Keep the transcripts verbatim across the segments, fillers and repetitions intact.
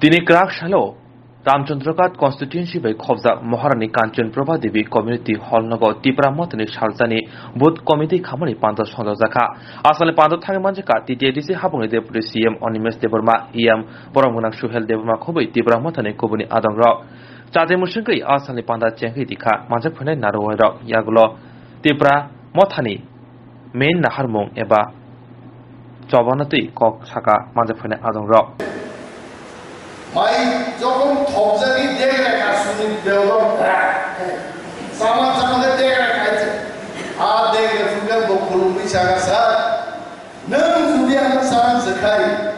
Tini kwrak salo Ramchandra Ghat constituency bai khobjak Maharani Kanchan Prabha Devi Community Hall nogo Tipra Mothani salsani booth committee khamani panda songjak kha. Aswkni panda thangwi manjak kha T T A D C habangni Deputy C M Animesh Debbarma, E M borok gwnang Suhel Debbarma khobwi Tipra Mothani kubuni adongrok. Chajai mwswngwi a salni panda chengwi rikha manjak phainai narwai rok yagulo Tipra Mothani main naharmung eba chobana twi kok saka manjak phainai adongrok. Mai jokhon thokjani degra kasuni deodor kra. Sama sama de degra kaise. A degra fuga bo khulumwi saka sa. Nwng jodi ano chang se khai,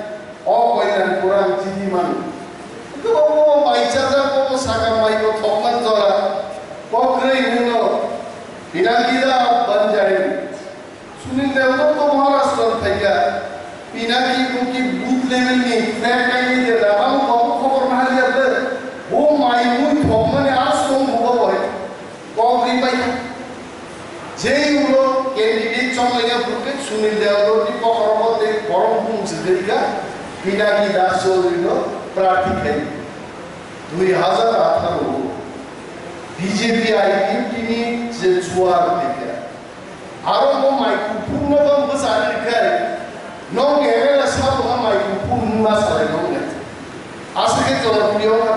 o koinan kurang chini mano. Kebo bo mai chajak, bo saka mai bo thokman jora, kokrwi nwngno pinakida banjari. Sunil Dewdar to Maharashtra phaikha, pinaki buki booth level ni flag kaini de rabang bo khobor na haliya de, bo mai mui thokmani aswng bugo boi. Kok ri pai kha. Jei ulo candidate chonglaiya bwrwi Sunil Dewdar ni bokhorogo tei borom bung se tei kha Pinaki Das Chaudhary no prarthi khai. Dui hazar atharo o B J P I P F T ni je chuar tei kha. Aro bo mai kuphur no bang bwsa ri khai. Nong M L A sabo ha mai kuphur nungma salai nong le. Aswk khe jora puriyo kha.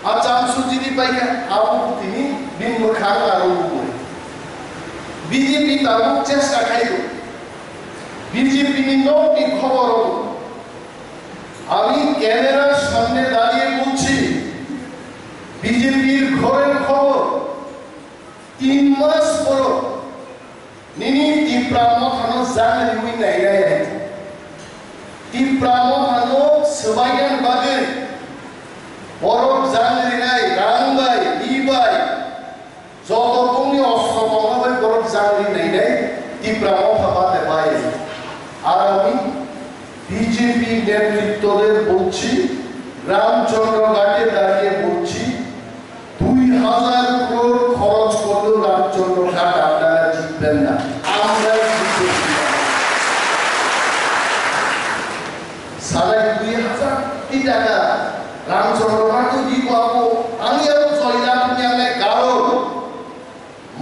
A cham sujidi paikha, abo tini bini mwkhang aro nugwi. B J P tabuk chesta khaio. B J P ni nokni khoboro. আমি ক্যামেরার সামনে দাঁড়িয়ে বলছি, বিজেপির ঘরের খবর, তিন মাস পর Nini Tipra Mothano jang riwi nainai hai. Tipra Mothano swbainani bagwi borok jang rinai rang bai, ri bai, joto bongni ostro tongma bai borok jang ri nainai Tipra Motha bade bai. Ar ami BJP নেতৃত্বদের বলছি, রামচন্দ্র ঘাটে দাঁড়িয়ে বলছি, দুই হাজার ক্রোড় খরচ করলেও রামচন্দ্র ঘাট আপনারা জিতবেন না। আমরা জিতবো। সাড়ে দুই হাজার কোটি টাকা রামচন্দ্র ঘাটও দিব আপু, আমি আরো জয়লাভ নিয়ে কারণ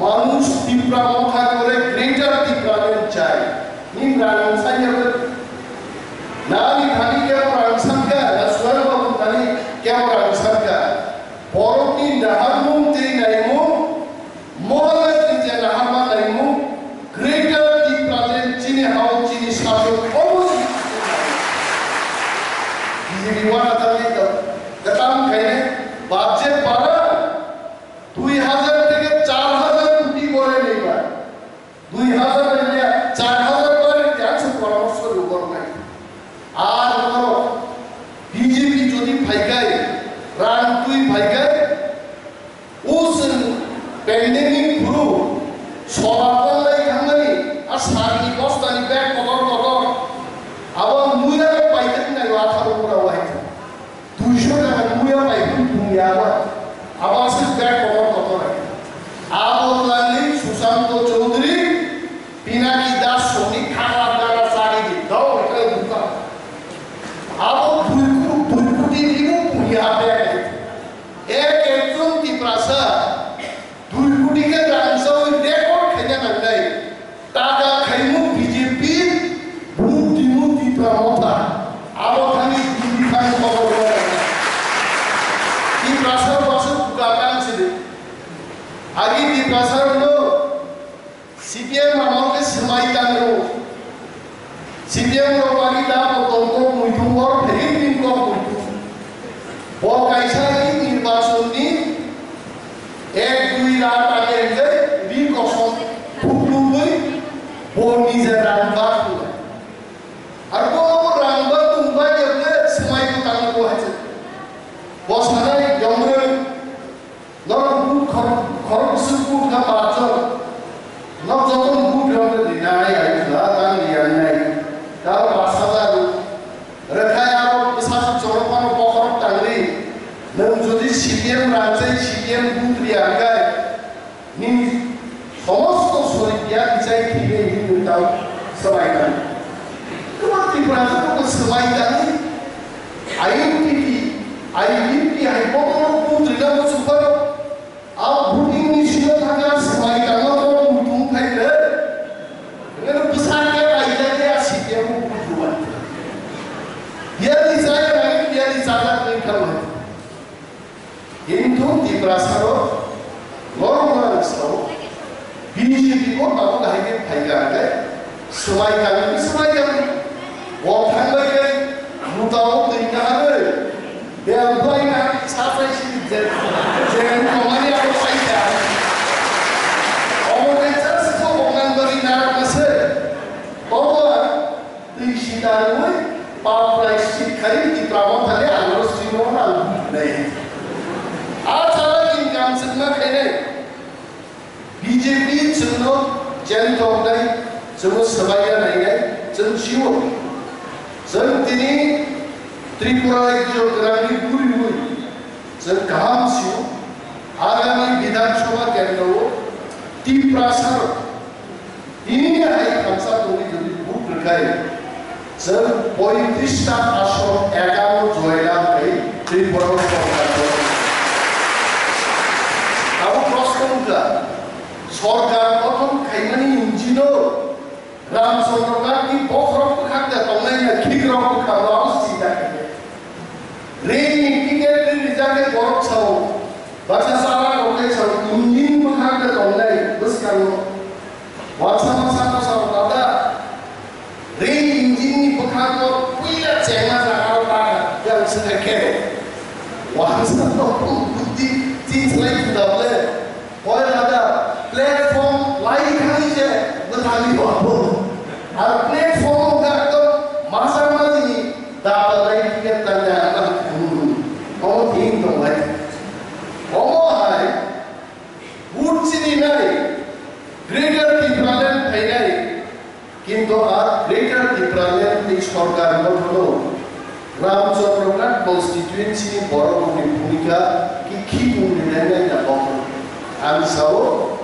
মানুষ তিপ্রা মথা করে গ্রেটার তিপ্রাল্যান্ড চায়। নিন রাং সাইয়া করে নানি ধানি কেমন রাং সানকা, না সুয়ার বাবু ধানি কেমন রাং সানকা। বড় তিন ডাহার মুং তেই নাইমু, মহারাজ নিজে নাহারমা নাইমু, গ্রেটার তিপ্রাল্যান্ড চিনি হাও চিনি শাসক অবশ্যই। বিজেপি ওয়ান আদার নেই তো, কাতাম খাইনে, বাজে পারা, দুই হাজার থেকে চার হাজার কোটি করে নেইবা। দুই হাজার থেকে চার হাজার করে ক্যান্সার পরামর্শ রোগর নাই। আর ধরো বিজেপি যদি ফাইকায়, রান তুই ফাইকায়, ও প্যান্ডেমিক গুরু সরাপল্লাই থামানি আর সারনি বস্তানি ব্যাগ কতর কতর। আবার মুইরা পাইতে নাই আঠারো পুরা ওয়াইতে। Duisho taka muya bai hwn pung ya ba. Abo aswk bag kotor kotor hai. Abo twlangni Sushanta Chowdhury, Pinaki Das songni khakla dara chari di. Dao ekla duka. Abo dui ku-, dui kuti ribu pung ya bag. Ek ekjon Tiprasa dui kuti khe rang sawi record khaina nangnai. Taka khaimu B J P, buk timu Tipra Motha. Abo thani B J P thani khobor rw. Tiprasa bwswk buka tang sidi. Agi Tiprasa rwno C P M amol khe swmai tang rw. C P M rok agi da bo tongkok muitu or phegin tin kok muitu. Bo kaisa ni nirbachon ni ek dui lakh age hwnjai ri kosom phuklubwi bo nijor rang ba khulai. Ar bo rang ba tong ba yokle swmai bo tangwi bo hai se. Bo sanai yomrwi norok but khor-, khorok bwswk but kha pachor. Nok joto but rok rinai ai khwla tang riyangnai. Kar pas hajar Rwkha aro bwsajwk chwngno phano bokhorok tangwi, nwng jodi C P M rang chai C P M but ri hwnkhe, nini somosto sorik ya bichai thwinai hinwi tang swbai tang. Kwbang Tripura jwk swbai tangwi, I N P T I D P hai bobo no vote rina muchung phano. A voting ni sino thangya swmai tangma bobo mutung khai re. Ngano bwsa khe kaijak ya C P M o vote rwbai. Biyani chaya nai, biyani chajak nai thanglai. Kintu Tiprasa rok norok no ang sao, B J P bo tabuk hai khe phai kha hwnkhe swmai kami, swmai kami. Bo thangbai khe muta o twi naharwi, bel bai naharwi sa sai si je, je tongmani abo sai kha. Omo khe just kho Bonganbari narwkma se. Obo ang twi si narwgwi pap praischit khai Tipra Motha le ang ro srimo nang nai. A chala income chwngma khainai. B J P chwngno chen toknai, chwngno swmaiya nainai, chwng sio. Chwng tini Tripura rajyo gwnangni puriwi chwng kaham sio. Agami Bidhan Sabha kendro o Tiprasa rok tini ni hai thamsa tongwi jodi vote rwkhai, chwng poitrista ason ekanno joylam khai Tripura o sorkar gotho. Abo proshno wngkha, sorkar gothon khaimani engine o Ramchandra Ghat ni bokhorok bwkhak da tongnai ya khikrok bwkhak rok abo sida khe. Rail ni ticket ni rijak khe borok sao, baksa chara rok khe sao, engine bwkhak da tongnai bwskango. Wansa masa no sao, dada, rail engine ni bwkhango puila chengma jaga o ta, yang se khe. Wansa no buddhi tin slai tu da ble. Hoi dada, platform lai thani je bwthani bo. Ar platform o ga to masa mani da lai ticket ta ja na. O din to lai. O hai. Vote chini nai, Greater Tipraland phainai, kintu a Greater Tipraland ni sorkar gothono Ramchandra Ghat constituency ni borok rokni bhumika ki khitung rinai nai na bokhorok. Ang sao,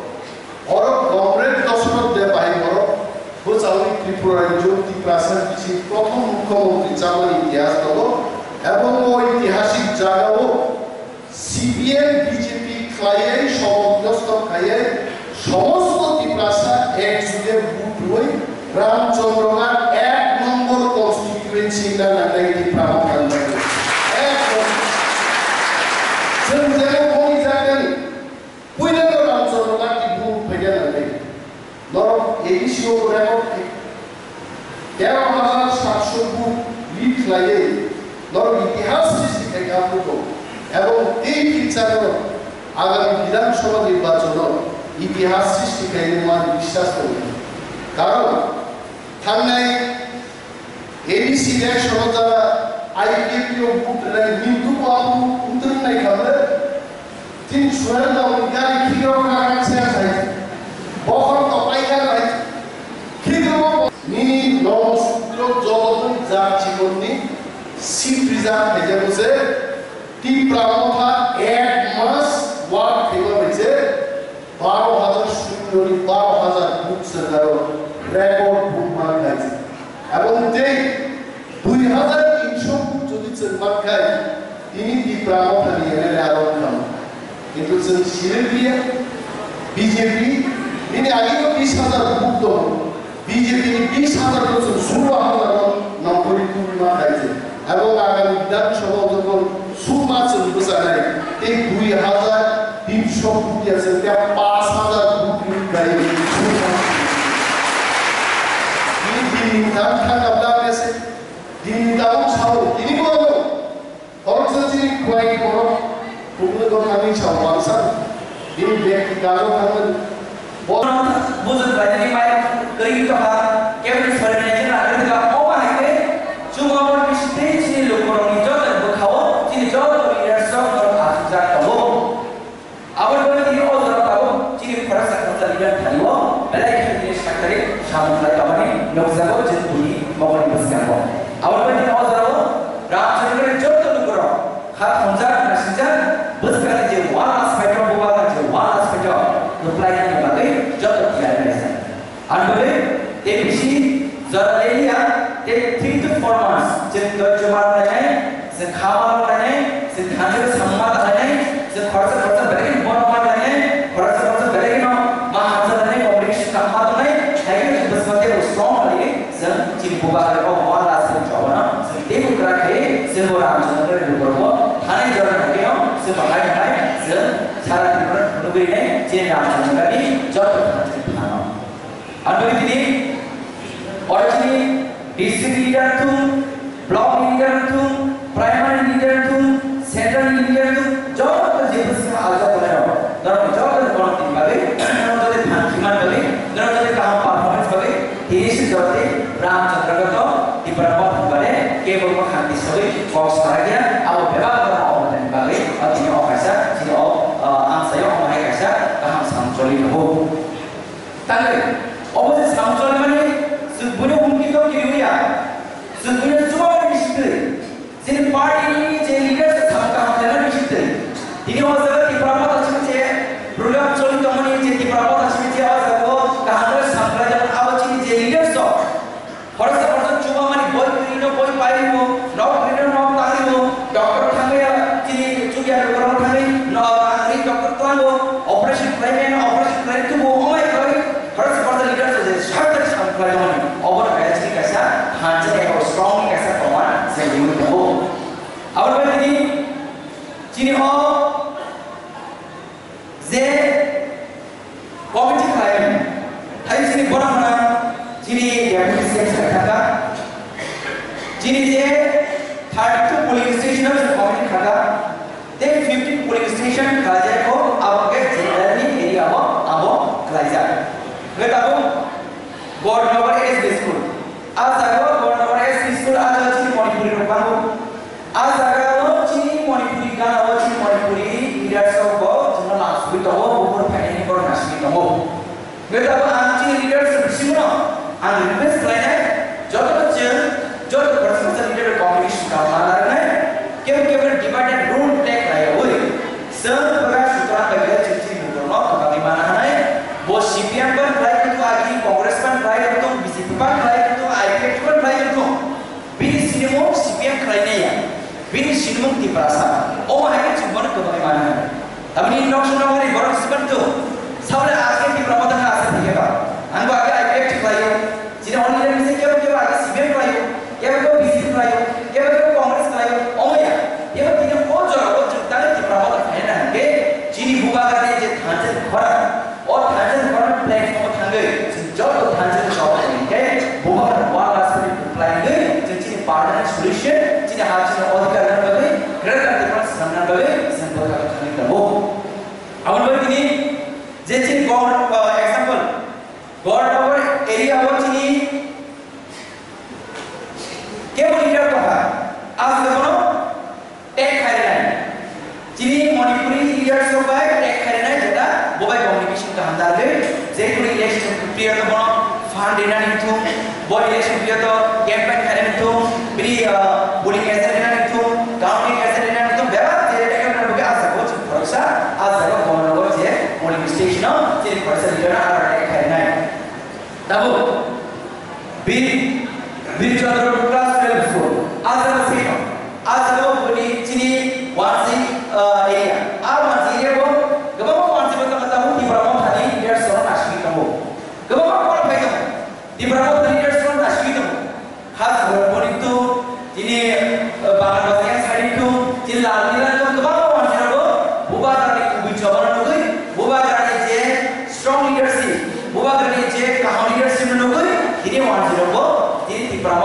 borok Comrade Dosroth Deb bai borok bwchaui Tripura rajyo Tiprasa bisi prothom mukhyamantri chamani itihas tongo, ebong o itihasik jagao C P M B J P khlaiwi somok nosto khaiwi somosto Tiprasa ek juge vote rwui Ramchandra Ghat ek nombor constituency na nangnai Tipra Motha ni bagwi. Ek nombor. Chwng jebo boni jagani puila no Ramchandra Ghat ni vote phaina nangnai. Norok A D C o record khai. Tero hajar satso vote lead khlaiwi norok itihas sristi khai kha phuto. Ebong tei future o agami Bidhan Sabha nirbachon o itihas sristi khai nai mani biswas tongo. Karon thangnai A D C election o jara I P F T o vote rwnai mintu bo abo wngtwrwng nai kha ble. Chini Suel dong ni gari khikrok khakang se sai. Bokhor to paikha nai. Khikrok nini nono sutro jogotni jak chikon ni sip rijak khaijak se. Tipra Motha ek mas work khaiba bai se. Baro hajar sunnoni baro hajar vote se garo record vote man khai. Ebong tei dui hajar tinsho vote jodi chwng man khai, tini Tipra Mothani M L A aro wngkha. Kintu chwng sirwi liya, B J P nini agino bis hajar vote tongo. B J P ni bis hajar no chwng suro hajar no nongkhorwi tubui ma khai se. Abo agami Bidhan Sabha o jokhon suma chwng bwchanai, tei dui hajar tinsho kutiya chwng tei pash hajar kutiya bai suma. Bini bini thang thang kabla mese, bini tabuk sao, tini bo ano. Khoroksa chini khwlai borok kubuni dophani sao bangsa. Bini bag galo thangmani. Bo- Bujwk baidini mai kwrwi tongkha, keboni sorenai jwng nangkhe thwkha, omo hai khe chwng omo bising tei chini lukurokni joto bwkhao chini joto leaders rok norok achukjak tongo. Aboni bagwi tini o jora tabuk chini khoroksa khoroksa leader thani-o belai khe tini sakthari samung khlai tongmani nukjago chwng buini mokol ni bwskango. Aboni bagwi tini o jorao Ramchandra ni joto lukurok kha thumjak, naisijak, bwskangni je wall aspect o, bubagra je wall aspect o, kwplai ni bagwi joto tiyar khlaijak. Ang bagwi tei bisi jora lelia tei three to four months chwng dorjo ma khlainai, Khama lainai, se thansa samma lainai, se khoroksa khoroksa belai no borok ma lainai, khoroksa khoroksa belai no ma hamsa lainai, communication kaham ma tongnai, hai khe se bwswk khe bo strong khlai, se chini bubagra o ma la se chobana, se tei bwkra khe se bo Ramchandra ni borok bo thanai jora hai khe no se bahai hai se sara Tripura nugwi nai chini Ramchandra ni joto thansa phano. Ang tini oro chini district leader thung, block leader thung, primary leader thung, central leader thung, joto je bwswk ajak tongnai rok, norok joto ni borok ni bagwi, norok joto thank you man bagwi, norok joto kaham performance bagwi, tini si joto Ramchandra goto Tipra Moth ni bagwi kebo bo khanti sogwi kok sarakya, abo bebak bono obo ni bagwi, o tini o kaisa, chini o, ah, ang sayo omo hai kaisa kaham samung choli tongo. Tangwi, obo se samung choli mani, chwng buino humki to kiriwi ya. Chwng buino chuba mani bisi twi. Chini party ni je leaders samung kaham khlaimani bisi twi. Tini o jaga Tipra Motha simi je program choli tongmani je Tipra Motha simi je o jaga o kaham khe samung khlai tongmani abo chini je leaders rok. Khoroksa khoroksa chuba mani boi kwrwi no boi pai rwo, nok kwrwi no nok tang rwo, doctor thangwi ya chini chukya doktor thangwi no ang ri doctor tlango, operation khlai mano operation khlai tubu omai khlai khoroksa khoroksa leader se je sarta sam khlai mani obo no kaya chini kaisa thansa eko strong ni kaisa proman se liu tongo. Aboni bai tini chini o je committee khlaimani, hai chini borok rok, chini deputy C M sir thaka, chini je thirty two polling station o committee thaka, tei fifteen polling station khlaijak kho, abo khe general ni area o abo khlaijak. Hwnkhe tabuk Gornobar S B school, a jaga o Gornobar S B school a jaga chini Manipuri rok bango. A jaga o chini Manipuri gana o chini Manipuri leaders rok bo chwngno lamsugwi tongo, buphuru phainani borok nasingwi tongo. Hwnkhe tabuk ang chini leaders rok bisingo ang request khlainai, joto chwng, joto khoroksa khoroksa leader rok communication kha ma narwknai, kebo kebo divide and rule play khlaiyawi, chwng bwkha sutra bai khe chwng chini bukhukno kwbangwi mana hwnai, bo C P M ban khlai wngthung, agi Congress ban khlai wngthung, B J P ban khlai wngthung, I P F T ban khlai wngthung. Bini sinimung C P M khlainai ya, bini sinimung Tiprasa. Omo hai khe chwng bono kwbangwi mano. Tamni noksa nokni borok siban tu. Saule age Tipra Motha na asa thike ba. Ang bo age I P F T khlaio. Chini only leader se kebo kebo age C P M khlaio, kebo kebo B J P khlaio, kebo kebo Congress khlaio. Omo ya. Kebo tini o jora o chwng tale Tipra Motha khlaina hwnkhe chini bubagrani je thansa khorang. O thansa ni borokni platform o thangwi chwng joto thansa ni chobani hwnkhe bubagra wall aswk ni kwplai wngwi chwng chini permanent solution, chini ha chini odhikar ni bagwi, Greater Tipraland swnamna bagwi chwng bwkha thangwi tongo. Aboni bagwi tini je chini government, uh, example, Gornobar area o chini kebo leader tongkha, aswk bono tag khainai. Chini Manipuri leaders rok bai tag khainai jeta bo bai communication kaham dalgwi, je kunu election period o bono fund rinani thung, bo election period o campaign khainani thung, bini, ah, polling agent rinani thung, counting agent rinani thung, bebak je tag khainani bagwi aswk bo chwng khoroksa, aswk bo Gornobar je polling station o chini khoroksa leader no aro tag khainai. Tabuk Bir, Bir Chandra class twelve school. Ajaga sino. Ajaga boni chini Wansi, uh, area. A Wansi area bo, gabang Wansi bo tama tamu Tipra Motha ni leaders rok naswi tongo. Gabang qualify tongo. Tipra Motha ni leaders rok naswi tongo. Khas boni tu Chini, eh, Bangal basa yang side tu, chini Lal Kilang tu kwbangma wanjwi rok bo, Bubagrani kubui chobano nugwi, Bubagrani je strong leadership, Bubagrani je kaham leadership no nugwi, chini wanjwi rok bo, chini Tipra